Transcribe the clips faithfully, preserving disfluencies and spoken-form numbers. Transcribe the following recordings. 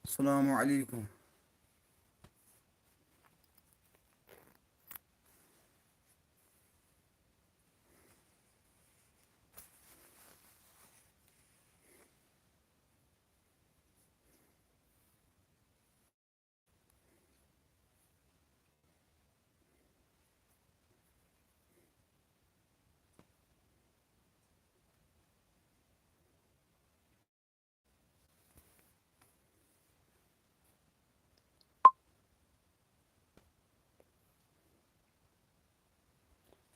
السلام عليكم.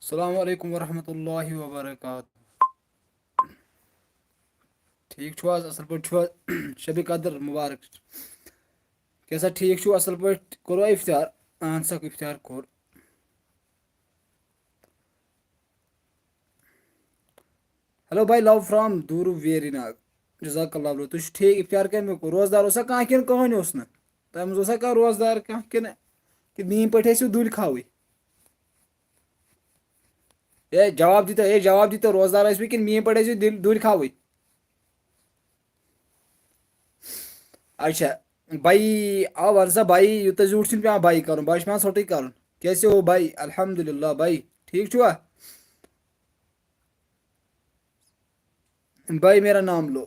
السلام عليكم ورحمة الله وبركاته. ٹھیٖک چھِو حظ؟ اَصٕل پٲٹھۍ چھِو حظ؟ شبِ قدر مُبارک. کیٛاہ سا ٹھیٖک چھِو؟ اَصٕل پٲٹھۍ کوٚروا اِفطار؟ اَہَن سا، اِفطار کوٚر. Hello bhai, love from Duru Verinag. جزاک اللہ bro. تُہۍ چھِو ٹھیٖک؟ اِفطار کَمہِ مےٚ کوٚر؟ روزدار اوسا کانٛہہ کِنہٕ کٕہٕنۍ اوس نہٕ؟ تۄہہِ منٛز اوسا کانٛہہ روزدار کانٛہہ کِنہٕ، کِنہٕ میٛٲنۍ پٲٹھۍ ٲسِو دُلۍ کھاوٕنۍ؟ ہے، جواب دیٖتو، ہے، جواب دیٖتو، روزدار ٲسِوٕ کِنہٕ میٛٲنۍ پٲٹھۍ ٲسِو دِل-، دُلۍ کھاوٕنۍ؟ اچھا، بھائی، آ، وَن سا بھائی، یوٗتاہ زیوٗٹھ چھُنہٕ پٮ۪وان بھائی کَرُن، بھائی چھُ پٮ۪وان ژھوٚٹٕے کَرُن. کیسے ہو بھائی؟ الحمدللہ بھائی، ٹھیٖک چھُوا؟ بھائی میرا نام لو.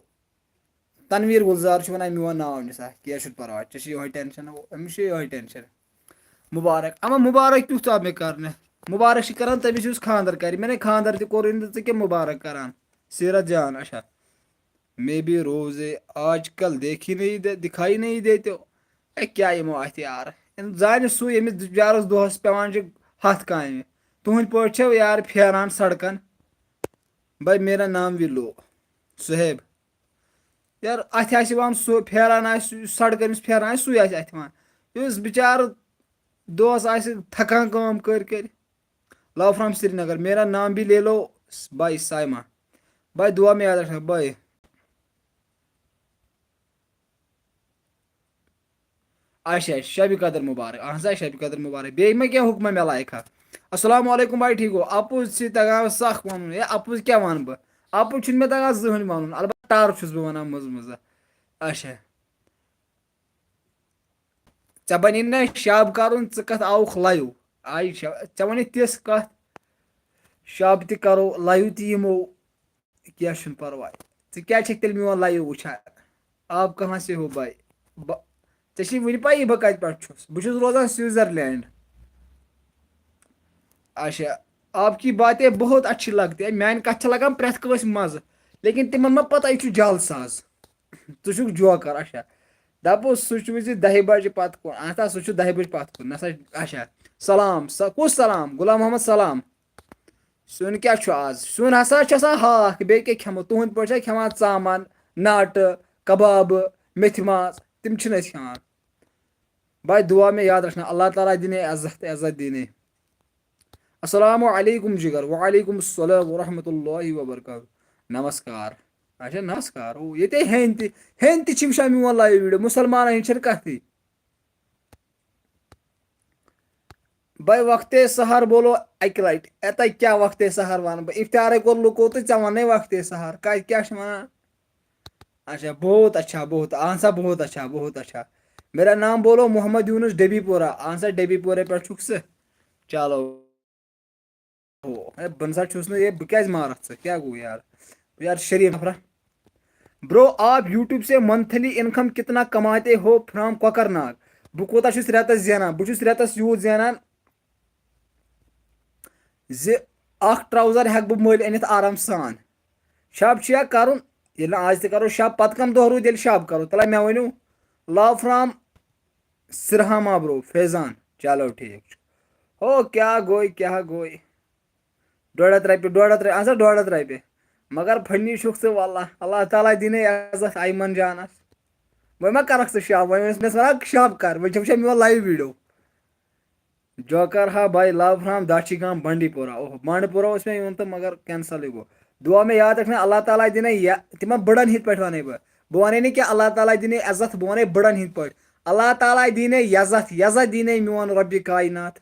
تنویر گلزار چھُ وَنان میون ناو نِسا، کینٛہہ چھُنہٕ پَرواے، ژےٚ چھُے یِہوٚے ٹٮ۪نشَن، أمِس چھُ یِہوٚے ٹٮ۪نشَن. مُبارک، اَما مُبارک کیُتھ آو مےٚ کَرنہٕ؟ مُبارک چھِ کَران تٔمِس یُس خانٛدَر کَرِ، مےٚ نے خانٛدَر تہِ کوٚرُے نہٕ، ژٕ کیٛاہ مُبارک کَران؟ سیٖرت جان، اچھا. میں بھی روزے آج کل دیکھی نہیں دے-، دکھائی نہیں دیتے ہو۔ اے، کیٛاہ یِمو اَتھِ یار؟ زانہِ سُہ، ییٚمِس بِچارَس دۄہَس پٮ۪وان چھِ ہَتھ کامہِ۔ تُہٕنٛدۍ پٲٹھۍ چھَو یار پھیران سڑکَن۔ بھائی، میرا نام بھی لو۔ صہیب۔ یار، اَتھِ آسہِ یِوان سُہ، پھیران آسہِ سُہ، سڑکَن یُس پھیران آسہِ، سُے آسہِ اَتھِ یِوان۔ یُس بِچارٕ دۄہَس آسہِ تھکان کٲم کٔرۍ کٔرۍ۔ Love from Srinagar. میرا نام بھی لے لو بھائی سائمہ۔ بھائی، دعا میں یاد رکھنا بھائی۔ اچھا، شبِ قدر مبارک۔ اہن سا، شبِ قدر مبارک۔ بیٚیہِ ما کینٛہہ حُکمہ مےٚ لایق ہا؟ السلام علیکم بھائی، ٹھیٖک گوٚو؟ اَپُز چھِ تَگان سَخ وَنُن۔ ہے، اَپُز کیٛاہ وَنہٕ بہٕ؟ اَپُز چھُنہٕ مےٚ تَگان زٕہٕنۍ وَنُن۔ البتہ ٹَر چھُس بہٕ وَنان منٛزٕ منٛزٕ۔ اچھا۔ ژےٚ بَنے نہ شب کَرُن، ژٕ کَتھ آوُکھ live؟ آے شب، ژےٚ وَنے تِژھ کَتھ، شب تہِ کَرو، live تہِ یِمو، کینٛہہ چھُنہٕ پَرواے۔ ژٕ کیٛازِ چھَکھ تیٚلہِ میون live وٕچھان؟ آپ کہاں سے ہو بھائی؟ بہ-، ژےٚ چھے وٕنہِ پَیی بہٕ کَتہِ پٮ۪ٹھ چھُس؟ بہٕ چھُس روزان سوئٹزرلینڈ۔ اچھا، آپ کی باتیں بہت اچھی لگتی ہے، میٛانہِ کَتھِ چھِ لَگان پرٛٮ۪تھ کٲنٛسہِ مَزٕ، لیکن تِمَن ما پَتہ یہِ چھُ جعل ساز۔ ژٕ چھُکھ joker، اچھا۔ دَپُس، سُہ چھُ وٕنہِ دَہہِ بجہِ پَتہٕ کُن۔ اَہَن سا، سُہ چھُ دَہہِ بجہِ پَتہٕ کُن۔ نہ سا، اچھا۔ سلام، سا-، کُس سلام؟ غلام محمد سلام۔ سیُن کیٛاہ چھُ آز؟ سیُن ہسا چھُ آسان ہاکھ، بیٚیہِ کیٛاہ کھٮ۪مو؟ تُہٕنٛدۍ پٲٹھۍ چھا کھٮ۪وان ژامَن، ناٹہٕ، کبابہٕ، میتھِ ماز؟ تِم چھِنہٕ أسۍ کھٮ۪وان۔ بھائی، دعا میں یاد رکھنا، اللہ تعالیٰ دینے عزت، عزت دینے۔ السلام علیکم جگر۔ وعلیکم السلام ورحمۃ اللہ وبرکاتہ۔ نمسکار۔ اچھا، نمسکار۔ او، ییٚتے ہیٚنٛدۍ تہِ، ہیٚنٛدۍ تہِ چھِ وٕچھان میون live video۔ مُسلمانَن ہِنٛدۍ چھِنہٕ کَتھٕے۔ بھائی، وقتے سحر بولو اَکہِ لَٹہِ۔ اے، تۄہہِ کیٛاہ وقتے سحر وَنہٕ بہٕ؟ اِفطارَے کوٚر لُکو تہٕ ژےٚ وَنَے وقتے سحر۔ کَتہِ کیٛاہ چھِ وَنان؟ اچھا، بہت اچھا، بہت، اہن سا، بہت اچھا، بہت اچھا۔ میرا نام بولو محمد یونس ڈبی پورہ۔ اہن سا، ڈبی پورہ پٮ۪ٹھ چھُکھ ژٕ۔ چلو۔ ہو، ہے، بہٕ نسا چھُس نہٕ، ہے، بہٕ کیٛازِ مارَکھ ژٕ؟ کیٛاہ گوٚو یار؟ بہٕ یار شریٖف نفرا۔ Bro, آپ YouTube سے monthly income کتنا کماتے ہو from کۄکرناگ؟ بہٕ کوٗتاہ چھُس رٮ۪تَس زینان؟ بہٕ چھُس رٮ۪تَس یوٗت زینان زِ اَکھ trouser ہٮ۪کہٕ بہٕ مٔلۍ أنِتھ آرام سان۔ شب چھُ یا کَرُن، ییٚلہِ نہٕ آز تہِ کَرو شب، پَتہٕ کَمہِ دۄہ روٗد ییٚلہِ شب کَرو؟ تَلے مےٚ ؤنِو، love from سرہاما bro، فیضان۔ چلو ٹھیٖک چھُ۔ ہو، کیٛاہ گوٚو، کیٛاہ گوٚو؟ ڈۄڈ ہَتھ رۄپیہِ، ڈۄڈ ہَتھ رۄپیہِ، اَہَن سا، ڈۄڈ ہَتھ رۄپیہِ۔ مگر funny چھُکھ ژٕ، واللہ، اللہ تعالیٰ دِنَے عزت ایمن جانَس۔ وۄنۍ ما کَرَکھ ژٕ شب؟ وۄنۍ ٲس مےٚ ژٕ وَنان شب کَر، وۄنۍ چھَکھ وٕچھان میون live video۔ Joker ہا بھائی، love from داچھی گام، بانڈی پورہ۔ اوہ، بانڈی پورہ اوس مےٚ یُن تہٕ مگر cancel گوٚو۔ دُعا مےٚ یاد رکھنا، اللہ تعالیٰ دِنے یا-، تِمن بٔڑن ہِنٛدۍ پٲٹھۍ وَنے بہٕ۔ بہٕ وَنے نہٕ کینٛہہ، اللہ تعالیٰ دِنے عزت، بہٕ وَنے بٔڑن ہِنٛدۍ پٲٹھۍ۔ اللہ تعالیٰ دِنے عزت، عزت دِنے میون رۄبِ کاینات۔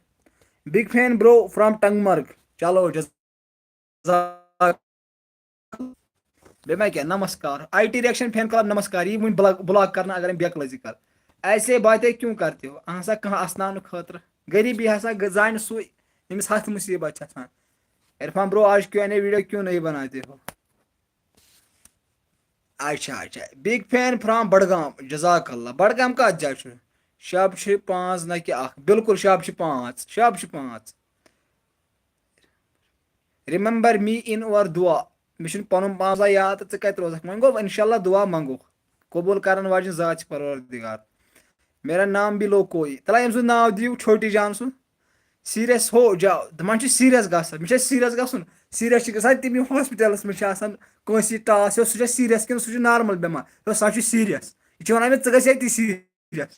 Big fan bro from Tangmarg. چلو، جزاک۔ بیٚیہِ ما کینٛہہ؟ نمسکار۔ I T reaction fan club نمسکار۔ یہِ وٕنۍ block، block کرنہٕ اگر أمۍ بیکلٲزی کر۔ ایسے باتیں کیوں کرتے ہو؟ اہن سا کانٛہہ اسناونہٕ خٲطرٕ۔ غریبی ہسا گ-، زانہِ سُے، ییٚمِس ہتھ مُصیٖبت چھِ آسان۔ عرفان برو، آج کیوں اے ویڈیو کیوں نہیں بناتے ہو؟ اچھا، اچھا۔ Big fan from بڈگام، جزاک اللہ۔ بڈگام کتھ جایہِ چھُ؟ شب چھِ پانٛژھ نہ کہِ اکھ۔ بالکل، شب چھِ پانٛژھ، شب چھِ پانٛژھ۔ Remember me in your دُعا۔ مےٚ چھُنہٕ پنُن پان آسان یاد تہٕ ژٕ کتہِ روزکھ۔ وۄنۍ گوٚو، انشاءاللہ دُعا منٛگو۔ قبول کرن واجٮ۪ن ذات چھِ پروردگار۔ میرا نام بھی لو کوئی۔ تلا ییٚمۍ سُنٛد ناو دِیِو چھوٹی جان سُنٛد۔ Serious ہو جاو۔ دپان چھُ serious گژھان۔ مےٚ چھا serious گژھُن؟ Serious چھِ گژھان تِم، یِم ہاسپٹلس منٛز چھِ آسان کٲنٛسہِ ٹاس ہیوٚو، سُہ چھا serious کِنہٕ سُہ چھُ normal بٮ۪مار؟ دوٚپُس، سُہ چھُ serious۔ یہِ چھُ وَنان مےٚ، ژٕ گژھ ییٚتی serious۔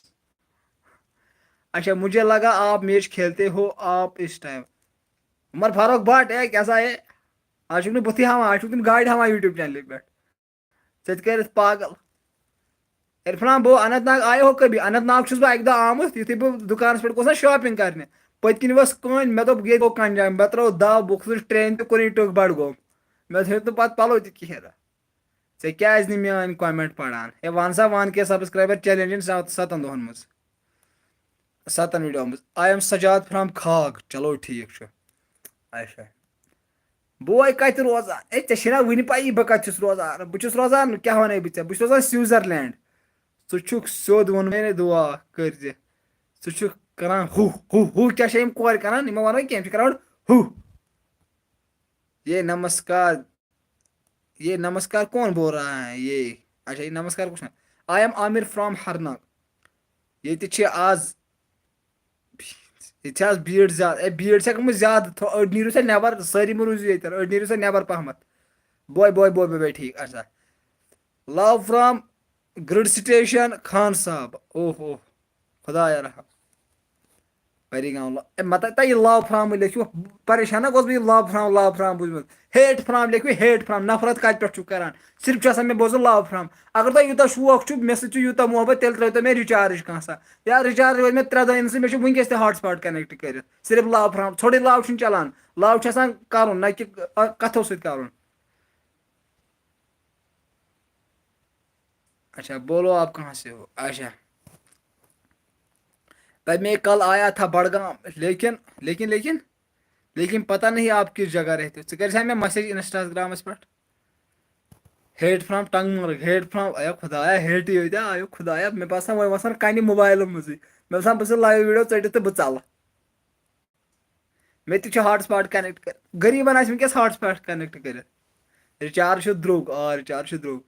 اچھا، مجھے لگا آپ میچ کھیلتے ہو آپ اس ٹائم۔ عمر فاروق بٹ، اے، کیسا ہے؟ آج چھُکھ نہٕ بُتھٕے ہاوان، آج چھُکھ تِم گاڑِ ہاوان YouTube چینلہِ پٮ۪ٹھ۔ ژےٚ تہِ کٔرِتھ پاگل۔ عرفان بو، اننت ناگ آئے ہو کبھی؟ اننت ناگ چھُس بہٕ اکہِ دۄہ آمُت، یُتھُے بہٕ دُکانس پٮ۪ٹھ گوٚژھ نا shopping کرنہِ۔ پٔتۍ کِنۍ ٲس کٔنۍ، مےٚ دوٚپ، ییٚتہِ گوٚو کَنہِ جام، مےٚ ترٲو دَو، بہٕ کھوٚتُس train تہٕ کُنُے ٹٕکھ بڈگوم۔ مےٚ ہیوٚت نہٕ پتہٕ پلو تہِ کِہیٖنۍ۔ ژےٚ کیٛازِ نہٕ میٲنۍ comment پران؟ ہے، وَن سا، one K subscriber challenge in ست-، ستن دۄہن منٛز۔ ستن ویڈیو منٛز۔ I am سجاد from کھاگ۔ چلو، ٹھیٖک چھُ۔ اچھا۔ بوے کتہِ روزان؟ ہے، ژےٚ چھے نا وٕنہِ پَیی بہٕ کتہِ چھُس روزان؟ بہٕ چھُس روزان، کیٛاہ وَنے بہٕ ژےٚ؟ بہٕ چھُس روزان سوئٹزرلینڈ۔ ژٕ چھُکھ سیوٚد ووٚن مےٚ نے دُعا کٔرۍ زِ۔ ژٕ چھُکھ کران ہُہ، ہُہ، ہُہ، کیٛاہ چھےٚ یِم کورِ کران؟ یِمن وَنو کینٛہہ، یِم چھِ کران ہُہ۔ یہ نمسکار، یہ نمسکار کون بول رہا ہے؟ یہ، اچھا، یہ نمسکار کچھ نہ۔ I am Amir from ہرناگ۔ ییٚتہِ چھِ آز، ییٚتہِ چھِ آز بیٖڑ زیادٕ۔ اے، بیٖڑ چھےٚ گٔمٕژ زیادٕ۔ تھو-، أڑۍ نیٖرِو سا نٮ۪بر، سٲری مہٕ روٗزِو ییٚتٮ۪ن، أڑۍ نیٖرِو سا نٮ۪بر پہمتھ۔ بوے، بوے، بوے، بوے، بوے، ٹھیٖک، اچھا۔ Love from grid station Khan صاحب۔ اوہ، اوہ۔ خدایا رحم۔ پری گام لا-، اے، مطلب، تۄہہِ یہِ love from لیکھِو، پریشان نہ گوس بہٕ، یہِ love from، love from بوٗزمُت۔ Hate from لیکھِو، hate from، نفرت کتہِ پٮ۪ٹھ چھُو کران؟ صرف چھُ آسان مےٚ بوزُن love from۔ اگر تۄہہِ یوٗتاہ شوق چھُ، مےٚ سۭتۍ چھُ یوٗتاہ محبت، تیٚلہِ ترٲیتو مےٚ recharge کانٛہہ سا۔ یا recharge روزِ مےٚ ترٛےٚ دۄہ أمۍ سۭتۍ، مےٚ چھُ وٕنکیٚس تہِ hotspot connect کٔرِتھ۔ صرف love from، ژھوٚرٕے love چھُنہٕ چلان۔ Love چھُ آسان کرُن، نہ کہِ، آ، کتھو سۭتۍ کرُن۔ اچھا، بولو آپ کہاں سے ہو؟ اچھا۔ تب میں کل آیا تھا بڑگام، لیکن، لیکن، لیکن، لیکن پتہ نہیں آپ کس جگہ رہتے ہو۔ ژٕ کٔرۍ زِ ہا مےٚ message Instagram پٮ۪ٹھ۔ Hate from Tangmarg, hate from، A خدایا، hate یہِ تہِ آیو خدایا، مےٚ باسان وۄنۍ وَسان کَنہِ موبایلہٕ منٛزٕے۔ مےٚ باسان بہٕ چھُس live video ژٔٹِتھ تہٕ بہٕ ژَلہٕ۔ مےٚ تہِ چھُ hotspot connect کٔرِتھ۔ غریٖبَن آسہِ وٕنکیٚس hotspot connect کٔرِتھ۔ Recharge چھُ درٛوگ، آ، recharge چھُ درٛوگ۔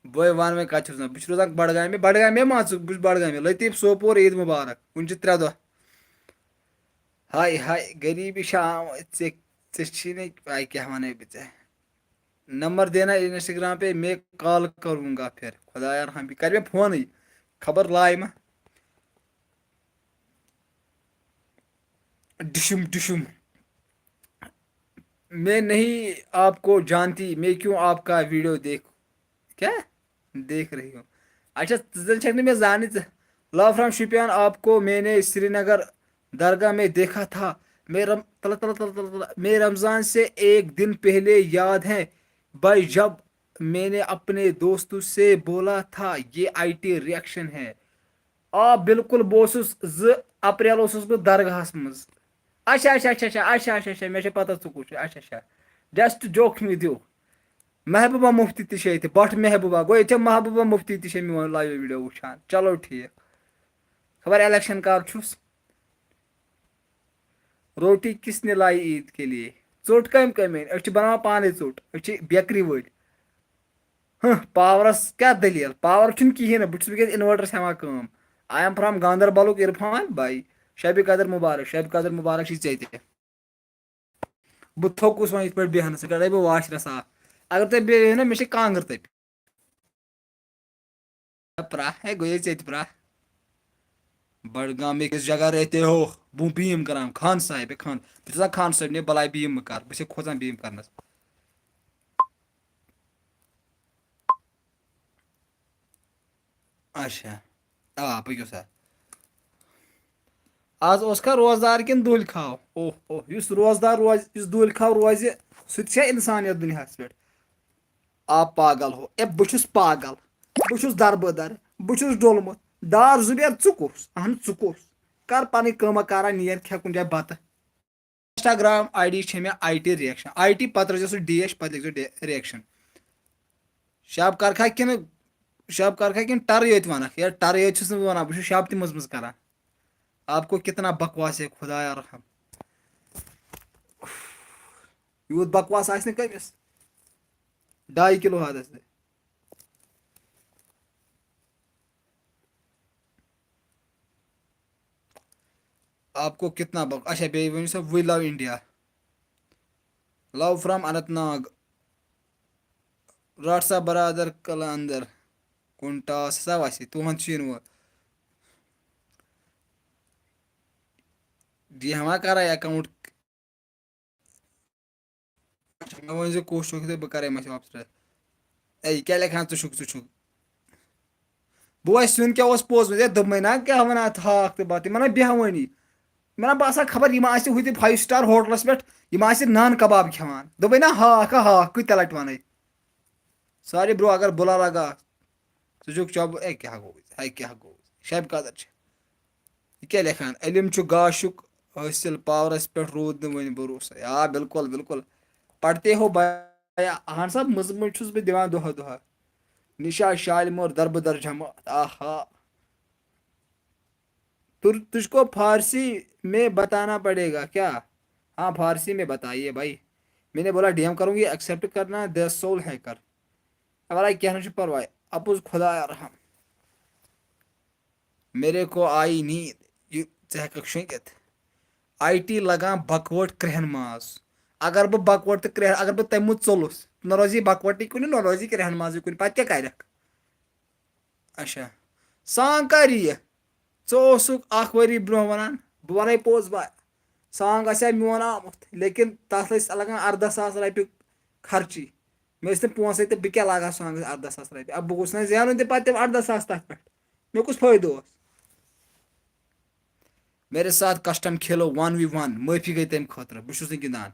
بٲے وَن وۄنۍ کَتہِ چھُس روزان؟ بہٕ چھُس روزان بڈگامہِ، بڈگامے مان ژٕ، بہٕ چھُس بڈگامہِ۔ لطیف سوپور، عید مبارک۔ وٕنہِ چھِ ترٛےٚ دۄہ۔ ہاے ہاے، غریٖبی چھِ آمٕژ ژےٚ، ژےٚ چھی نہٕ پَے کیٛاہ وَنَے بہٕ ژےٚ۔ نمبر دینا Instagram پہ، میں کال کروں گا پھر۔ خدایا رحم، یہِ کَرِ مےٚ فونٕے۔ خبر لایہِ ما۔ ڈشم ڈشم۔ میں نہیں آپ کو جانتی، میں کیوں آپ کا ویڈیو دیکھ، کیا دیکھ رہی ہوں؟ اچھا، ژٕ زن چھکھ نہٕ مےٚ زاننٕے ژٕ۔ Love from شوپیان، آپ کو میں نے سری نگر درگاہ میں دیکھا تھا۔ میں رم-، تل-، تل-، تل-، تل-، تل-، میں رمضان سے ایک دن پہلے یاد ہے بھائی، جب میں نے اپنے دوستوں سے بولا تھا، یہ آئی ٹی ریئیکشن ہے۔ آ، بالکل، بہٕ اوسُس، زٕ اپریل اوسُس بہٕ درگاہس منٛز۔ اچھا، اچھا، اچھا، اچھا، اچھا، اچھا، اچھا، مےٚ چھےٚ پتہ ژٕ کُس چھُکھ۔ اچھا، اچھا۔ Just joke with you۔ Mehbooba Mufti تہِ چھےٚ ییٚتہِ، بٹ محبوبہ۔ گوٚو ییٚتہِ چھےٚ محبوبہ مفتی تہِ چھےٚ میون live video وٕچھان۔ چلو ٹھیٖک۔ خبر election کر چھُس۔ روٹی کس نے لائی عید کے لیے؟ ژوٚٹ کٔمۍ کٔمۍ أنۍ؟ أسۍ چھِ بناوان پانے ژوٚٹ۔ أسۍ چھِ بیکری وٲلۍ۔ ہہ، پاورس کیٛاہ دٔلیٖل؟ پاور چھُنہٕ کِہیٖنۍ نہٕ۔ بہٕ چھُس وٕنکیٚس inverterس ہٮ۪وان کٲم۔ I am from گاندربلُک عرفان بھائی۔ شبِ قدر مبارک، شبِ قدر مبارک چھِ ژےٚ تہِ۔ بہٕ تھوٚکُس وۄنۍ یِتھ پٲٹھۍ بیٚہنہٕ، ژٕ کَڑَے بہٕ واشرَس آف۔ اگر تُہۍ بیٚیہِ ؤنِو، مےٚ چھِ کانٛگٕر تٔپۍ۔ پرٛاہ، ہے، گوٚیے ژےٚ تہِ پرٛاہ۔ بڈگام میں کس جگہ رہتے ہو؟ بہٕ بیم کران، خان صاحب، ہے خان۔ بہٕ چھُس آسان خان صٲب، نے بلاے بیم مہٕ کر، بہٕ چھُسے کھوژان بیم کرنس۔ اچھا۔ آ، پٔکِو سا۔ آز اوس کھا روزدار کِنہٕ دُلۍ کھاو؟ اوہ، اوہ، یُس روزدار روزِ، یُس دُلۍ کھاو روزِ، سُہ تہِ چھا اِنسان یَتھ دُنیاہَس پٮ۪ٹھ؟ آ، پاگل ہو۔ اے، بہٕ چھُس پاگل۔ بہٕ چھُس دربٕدر۔ بہٕ چھُس ڈوٚلمُت۔ ڈار زُبیر، ژٕ کُس؟ اہن، ژٕ کُس؟ کر پنٕنۍ کٲمہ کارا، نیر کھےٚ کُنہِ جایہِ بتہٕ۔ انسٹاگرام آی ڈی چھےٚ مےٚ I T reaction. I T پتہٕ ترٲیزیو سُہ ڈیش، پتہٕ لیکھزیو ریکشن۔ شب کرکھا کِنہٕ، شب کرکھا کِنہٕ ٹرٕے یٲتۍ ونکھ؟ یا ٹرٕے یٲتۍ چھُس نہٕ بہٕ ونان، بہٕ چھُس شب تہِ مٔنٛزۍ مٔنٛزۍ کران۔ آپ کو کتنا بکواس ہے خدایا رحم۔ یوٗت بکواس آسہِ نہٕ کٔمِس۔ ڈاے کِلوٗ حدس تہِ۔ آپ کو کتنا بک-، اچھا، بیٚیہِ ؤنِو سا، We love India, love from Anant Nag, رٹھ سا برادر کلہٕ اندر، کُن ٹاس ہسا وسہِ، تُہُنٛد چھُ یِنہٕ وول۔ یہِ ہٮ۪وان کران account۔ اچھا، مےٚ ؤنۍ زِ کُس چھُکھ تہٕ بہٕ کرے أمِس واپس ٹرٛے۔ اے، یہِ کیٛاہ لیکھان ژٕ چھُکھ، ژٕ چھُکھ؟ بہٕ وَنہٕ سیُن کیٛاہ اوس پوٚز، مےٚ دوٚپمَے نا کیٛاہ وَنان اَتھ ہاکھ تہٕ بَتہٕ، یِمَن ہا بیٚہوٲنی۔ مےٚ نا باسان خبر یِم آسہِ ہُتہِ five star ہوٹلَس پٮ۪ٹھ، یِم آسہِ نان کباب کھٮ۪وان۔ دوٚپمَے نا ہاکھ ہا ہاکھ، کۭتیٛاہ لَٹہِ وَنَے؟ سارے برو اگر بُلا لگا، ژٕ چھُکھ چۄب، اے کیٛاہ گوٚو، ہے کیٛاہ گوٚو؟ شبِ قدر چھِ۔ یہِ کیٛاہ لیکھان؟ علم چھُ گاشُک حٲصِل، پاورس پٮ۪ٹھ روٗد نہٕ وۄنۍ بھروسَے۔ آ، بِلکُل، بِلکُل۔ پڑھتے ہو بھیا؟ اہن سا، مٔنٛزۍ مٔنٛزۍ چھُس بہٕ دِوان دۄہے دۄہے۔ نِشا شالمور دربٕدر جماعت۔ آہا۔ تُر-، تُجھ کو فارسی میں بتانا پڑے گا کیا؟ ہاں، فارسی میں بتائیے بھائی۔ میں نے بولا، ڈی ایم کروں گی، ایکسیپٹ کرنا، دس سول ہیکر۔ اے وَلہٕ کینٛہہ نہٕ چھُ پرواے۔ اَپُز خۄدایا رحم۔ میرے کو آئی نیند۔ یہِ ژٕ ہٮ۪کَکھ شۄنٛگِتھ۔ آی ٹی لگان بکوٲٹ کرٛٮ۪ہن ماز۔ اگر بہٕ بکوٲٹ تہٕ کرٛٮ۪ہن، اگر بہٕ تَمہِ منٛز ژوٚلُس، نہ روزِ یہِ بکوٲٹٕے کُنہِ، نہ روزِ یہِ کرٛٮ۪ہن مازٕے کُنہِ، پَتہٕ کیٛاہ کَرَکھ؟ اچھا۔ سانٛگ کر یِیہِ؟ ژٕ اوسُکھ اکھ ؤری برٛونٛہہ وَنان، بہٕ وَنَے پوٚز، بہٕ، سانٛگ آسہِ ہا میون آمُت، لیکن تَتھ ٲسۍ لگان اَرداہ ساس رۄپیہِ خرچی۔ مےٚ ٲسۍ نہٕ پونٛسَے تہٕ بہٕ کیٛاہ لاگہٕ ہا سانٛگَس اَرداہ ساس رۄپیہِ؟ اَدٕ بہٕ گوٚژھ نہ زینُن تہِ پَتہٕ تِم اَرداہ ساس تَتھ پٮ۪ٹھ۔ مےٚ کُس فٲیدٕ اوس؟ میرے ساتھ کسٹم کھیلو ون وی ون، معٲفی گٔے تَمہِ خٲطرٕ، بہٕ چھُس نہٕ گِنٛدان۔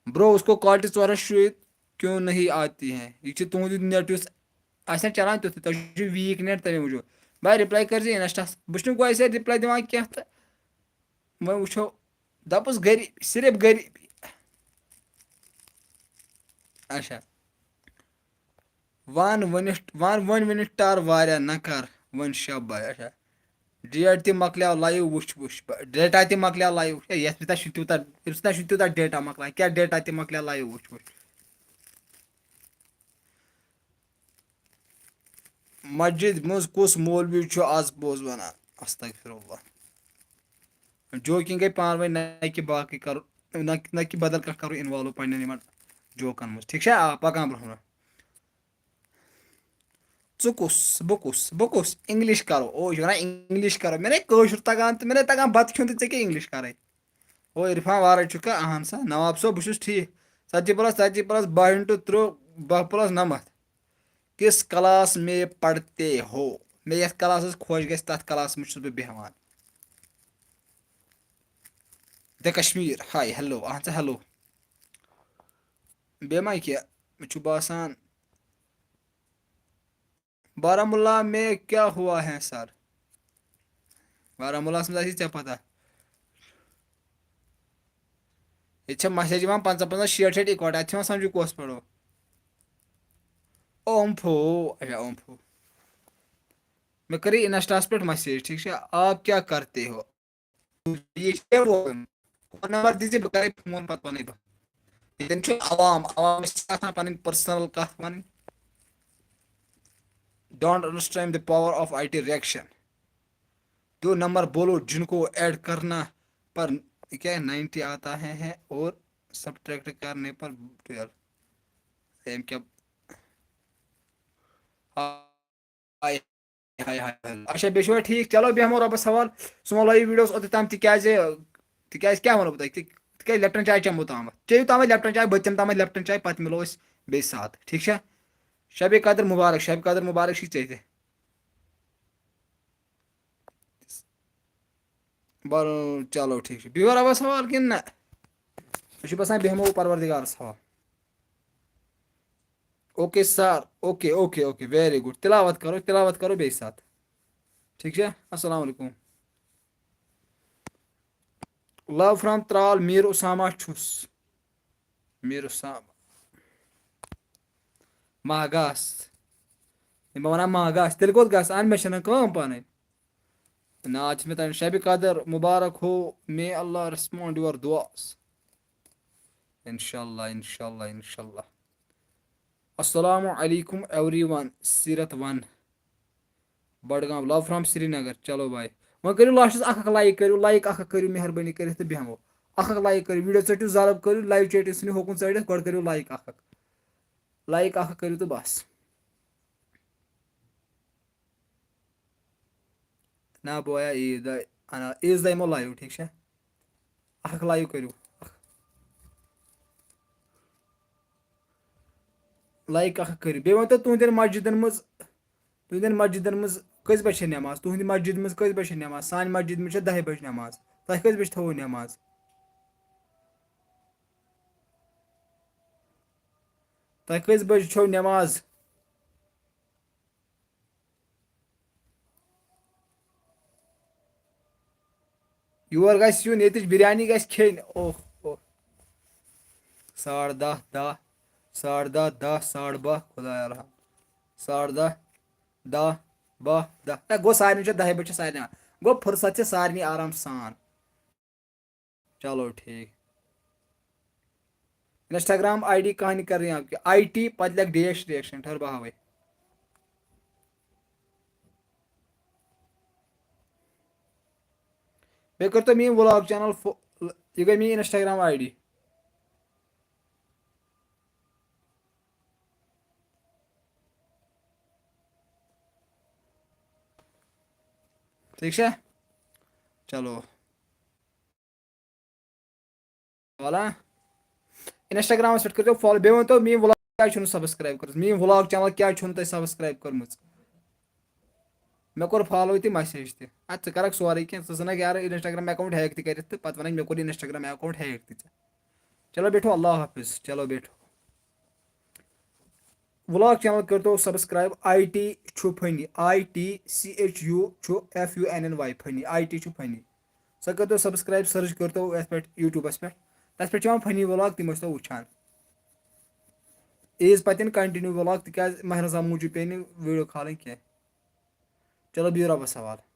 برو، اس کو کوالٹی ژور ہتھ شیٖتھ کیوں نہیں آتی ہے؟ یہِ چھِ تُہُنٛد یہِ نیٹ یُس آسہِ نہ چلان تیُتھُے، تۄہہِ چھُ ویٖک نیٹ تَمے موٗجوٗب۔ بھاے، رِپلاے کٔرۍ زِ اِنسٹاہَس، بہٕ چھُس نہٕ کُنہِ ساتہٕ رِپلاے دِوان کینٛہہ تہٕ وۄنۍ وٕچھو، دَپُس غریٖب، صرف غریٖبی۔ اچھا۔ وَن ؤنِتھ، وَن وۄنۍ ؤنِتھ ٹَر واریاہ نہ کَر وۄنۍ شب بھاے۔ اچھا۔ ڈیٹ تہِ مۄکلیو لایِو وٕچھ وٕچھ۔ ڈیٹا تہِ مۄکلیو لایِو وٕچھ۔ ہے، یَتھ سۭتۍ چھُنہٕ تیوٗتاہ، یَتھ سۭتۍ چھُنہٕ تیوٗتاہ ڈیٹا مۄکلان۔ کیٛاہ ڈیٹا تہِ مۄکلیو لایِو وٕچھ وٕچھ۔ مسجد منٛز کُس مولوی چھُ آز پوٚز وَنان؟ استغفر اللہ۔ جوکِنگ گٔے پانہٕ ؤنۍ، نہ کہِ باقٕے کَرو، نہ، نہ کہِ بدل کانٛہہ کَرو اِنوالو پنٛنٮ۪ن یِمَن جوکَن منٛز۔ ٹھیٖک چھا؟ آ، پَکان برٛونٛہہ برٛونٛہہ۔ ژٕ کُس؟ بہٕ کُس؟ بہٕ کُس؟ اِنٛگلِش کَرو۔ او، یہِ چھُ وَنان اِنٛگلِش کَرو۔ مےٚ نے کٲشُر تَگان تہٕ مےٚ نے تَگان بَتہٕ کھیوٚن تہٕ ژےٚ کیٛاہ اِنٛگلِش کَرَے؟ او، عرفان وارَے چھُکھا؟ اَہَن سا۔ نواب صٲب، بہٕ چھُس ٹھیٖک۔ ژتجی پلس ژتجی پلس باہ into ترٛہ، باہ پلس نَمَتھ۔ کس کلاس میں پڑھتے ہو؟ مےٚ یَتھ کلاسَس خۄش گژھِ، تَتھ کلاسَس منٛز چھُس بہٕ بیٚہوان۔ The Kashmir، ہاے، ہیلو، اہن سا، ہیلو۔ بیٚیہِ ما کینٛہہ؟ مےٚ چھُ باسان، بارہمولہ میں کیا ہوا ہے سر؟ بارہمولہس منٛز آسی ژےٚ پتہ۔ ییٚتہِ چھےٚ مسیج یِوان پنٛژاہ پنٛژاہ شیٹھ شیٹھ اِکوٹہٕ، اَتہِ چھِ یِوان سمجھو کۄس پرو۔ اومفو، اچھا، اومفو۔ مےٚ کٔرٕے انسٹاہس پٮ۪ٹھ مسیج، ٹھیٖک چھا؟ آپ کیا کرتے ہو؟ یہِ چھِ فون نمبر دِ زِ بہٕ کَرَے فون پَتہٕ پَنٕے بہٕ۔ ییٚتٮ۪ن چھُ عوام، عوامَس چھِ آسان پَنٕنۍ پٔرسٕنَل کَتھ وَنٕنۍ۔ Don't understand the power of I T reaction. دو نمبر بولو جن کو ایڈ کرنا پر کیا نائنٹی آتا ہے، ہے اور سبٹریکٹ کرنے پر ٹویلو۔ أمۍ کیٛاہ؟ ہاے، ہاے، ہاے، ہاے۔ اچھا، بیٚیہِ چھُوا ٹھیٖک؟ چلو، بیٚہمو رۄبَس حوال۔ سون لایِو ویٖڈیوَس اوٚت تام، تِکیٛازِ، تِکیٛازِ کیٛاہ وَنو بہٕ تۄہہِ؟ تہِ-، تِکیٛازِ لیپٹن چاے چٮ۪مو تامَتھ۔ چیٚیِو تامَتھ لیپٹن چاے، بہٕ تہِ چٮ۪مہٕ تامَتھ لیپٹن چاے، پَتہٕ مِلو أسۍ بیٚیہِ ساتہٕ۔ ٹھیٖک چھا؟ شبِ قدر مُبارک، شبِ قدر مُبارک چھِ ژےٚ تہِ۔ بَر-، چلو، ٹھیٖک چھُ۔ بِہِو رۄبَس حوال کِنہٕ نہ؟ مےٚ چھُ باسان، بیٚہمو پروردگارَس حوال۔ Okay sir, okay okay okay, very good. تلاوت کرو، تلاوت کرو بیٚیہِ ساتہٕ۔ ٹھیٖک چھا؟ السلام علیکم۔ Love from Tral, Mir Usama چھُس۔ میٖر اُسامہ۔ ماگاس۔ یِم بہٕ وَنان ماگاس، تیٚلہِ کوٚت گژھ؟ اَہَن، مےٚ چھَنہٕ کٲم پَنٕنۍ۔ نعت چھِ مےٚ تَران، شبِ قدر مبارک ہو، may Allah respond your duas۔ انشاءاللہ، انشاءاللہ، انشاءاللہ۔ السلام علیکم everyone، سیرت ون۔ Budgam, love from Srinagar. چلو بھاے، وۄنۍ کٔرِو لاسٹَس اکھ اکھ لایک، کٔرِو لایک اکھ اکھ، کٔرِو مہربٲنی کٔرِتھ تہٕ بیٚہمو۔ اکھ اکھ لایک کٔرِو، ویٖڈیو ژٔٹِو زرب، کٔرِو لایو چیٹ ژھٕنِو ہوکُن ژٲڑِتھ، گۄڈٕ کٔرِو لایک اکھ اکھ۔ لایک اکھ اکھ کٔرِو تہٕ بس۔ نہ بویا، عیٖد دۄہ، اَنا، عیٖذ دۄہ یِمو لایِو، ٹھیٖک چھا؟ اکھ اکھ لایِو کٔرِو۔ لایِک اکھ اکھ کٔرِو۔ بیٚیہِ ؤنۍ تو تُہنٛدٮ۪ن مسجدن منٛز، تُہنٛدٮ۪ن مسجدن منٛز کٔژِ بجہِ چھےٚ نٮ۪ماز؟ تُہنٛدِ مسجد منٛز کٔژِ بجہِ چھےٚ نٮ۪ماز؟ سانہِ مسجد منٛز چھےٚ دَہہِ بجہِ نٮ۪ماز۔ تۄہہِ کٔژِ بجہِ تھٲووٕ نٮ۪ماز؟ تۄہہِ کٔژِ بجہِ چھو نٮ۪ماز؟ یور گژھِ یُن، ییٚتِچ بِریانی گژھِ کھیٚنۍ۔ اوہ، اوہ۔ ساڑٕ دَہ، دَہ، ساڑٕ دَہ، دَہ، ساڑٕ باہ، خدایا رحم۔ ساڑٕ دَہ، دَہ، باہ، دَہ۔ ہے، گوٚو سارنٕے چھےٚ دَہہِ بجہِ چھےٚ سارنٕے آ-، گوٚو فرصت چھےٚ سارنٕے آرام سان۔ چلو ٹھیٖک۔ انسٹاگرام آئی ڈی کہاں نکل رہی ہے آپ کی؟ آئی ٹی پتہٕ لیکھ ڈیش ریکشن ٹھہر بہٕ ہاوے۔ بیٚیہِ کٔرۍتو میٛٲنۍ ولاگ چینل فو-، یہِ گٔے میٛٲنۍ انسٹاگرام آئی ڈی۔ ٹھیٖک چھا؟ چلو۔ والا۔ انسٹاگرامس پٮ۪ٹھ کٔرۍزیو فالو۔ بیٚیہِ ؤنۍتو، میٛٲنۍ ولاگ کیٛازِ چھُو نہٕ سبسکرایب کٔرمٕژ؟ میٛٲنۍ ولاگ چینل کیٛازِ چھُو نہٕ تۄہہِ سبسکرایب کٔرمٕژ؟ مےٚ کوٚر فالو تہِ، میسیج تہِ۔ اَدٕ ژٕ کَرَکھ سورُے کینٛہہ، ژٕ ژھٕنَکھ یارٕ انسٹاگرام اکاونٹ ہیک تہِ کٔرِتھ تہٕ پَتہٕ وَنَکھ مےٚ کوٚر انسٹاگرام اکاونٹ ہیک تہِ ژےٚ۔ چلو بیٹھو، اللہ حافظ، چلو بیٹھو۔ ولاگ چینل کٔرۍتو سبسکرایب، آئی ٹی چھُ funny, I T C H U چھُ F U N N Y funny, I T چھُ فنی۔ سۄ کٔرۍتو سبسکرایب، سٔرٕچ کٔرۍتو یَتھ پٮ۪ٹھ یوٗٹیوٗبَس پٮ۪ٹھ، تَتھ پٮ۪ٹھ چھِ یِوان فنی ولاگ، تِم ٲسۍتو وٕچھان۔ عیٖذ پَتہٕ یِن کنٹِنیوٗ ولاگ، تِکیٛازِ ماہِ رمضان موٗجوٗب پیٚیہِ نہٕ ویٖڈیو کھالٕنۍ کینٛہہ۔ چلو بِہِو رۄبَس حوالہٕ۔